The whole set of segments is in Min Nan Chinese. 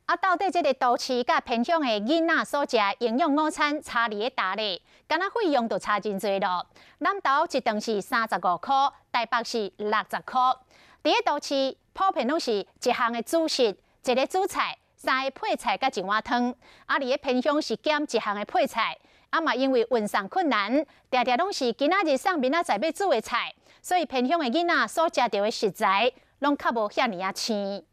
啊，到底這个都市佮偏鄉的囡仔所食營養午餐差佇咧佗咧？敢若費用就差真濟囉。南投一頓是35箍，台北是60箍。佇咧都市普遍攏是一項的主食，一个主菜，三个配菜佮一碗湯。啊，佇咧偏鄉是減一項的配菜。啊嘛，因為運送困難，定定攏是今仔日送明仔載欲煮的菜，所以偏鄉的囡仔所食著的食材，攏較無遐爾仔鮮。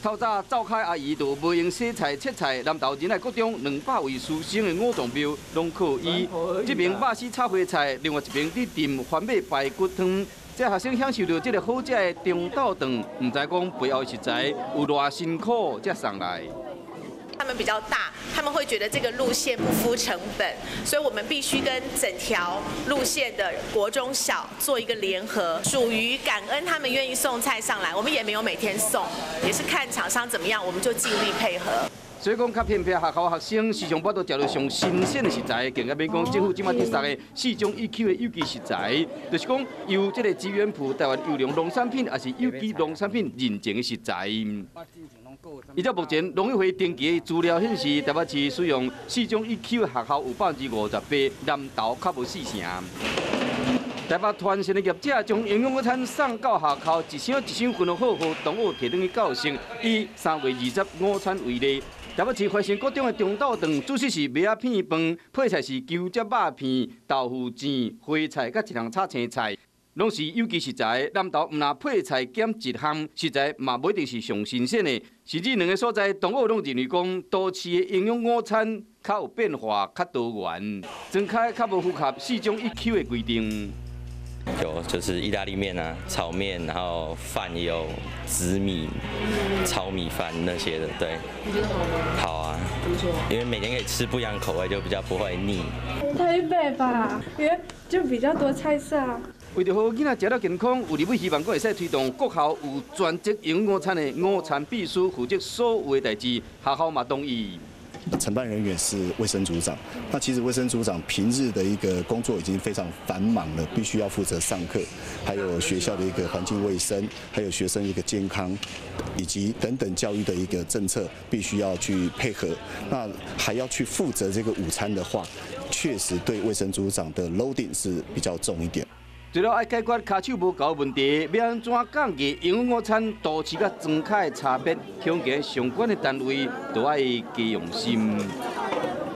透早灶跤阿姨就無閒洗菜切菜，南投仁愛國中200位師生的五臟廟攏靠伊。這邊肉絲炒花菜，另外一邊佇炖番麥排骨湯。這學生享受著這个好食的中晝頓，毋知講背後食材有偌辛苦才送來。他們比較大，他們會覺得這個路線不敷成本，所以我們必須跟整條路線的國中小做一個聯合，屬於感恩他們願意送菜上來，我們也沒有每天送，也是看廠商怎麼樣，我們就盡力配合。所以講，較偏僻學校學生時常無法度食著上新鮮的食材，更加免講政府這馬佇捒的四種一級的有機食材，就是講由這个資源圃台灣優良農產品，抑是有機農產品認證的食材。依照目前農委會登記的資料顯示，台北市使用四種一級的學校有58%，南投較無四成。台北團膳的業者將營養午餐送到學校，一箱一箱分好，予同學提轉去教室。以3月20午餐為例，台北市懷生國中的中晝頓，主食是麥仔片飯，配菜是牛脊肉片、豆腐糋、花菜佮一項炒青菜，攏是有機食材。南投毋但配菜減一項，食材嘛無一定是上新鮮的。甚至兩个所在同學攏認為講，都市的營養午餐較有變化、較多元，裝開較無符合四種一級的規定。有，就是意大利麵啊，炒麵，然後飯也有紫米糙米飯那些的，對。你覺得好嗎？好啊。怎麼說？因為每天可以吃不一樣口味，就比較不會膩。台北吧，因為就比較多菜色啊。為著予囡仔食得健康，有立委希望閣會使推動國校有專職營養午餐的午餐秘書負責所有的代誌，學校嘛同意。承辦人員是衛生組長，那其實衛生組長平日的一個工作已經非常繁忙了，必須要負責上課，還有學校的一個環境衛生，還有學生一個健康，以及等等教育的一個政策，必須要去配合。那還要去負責這個午餐的話，確實對衛生組長的 loading 是比較重一點。除了愛解決跤手無夠問題，欲按怎降低營養午餐都市佮莊跤的差別，恐驚相關的單位都愛加用心。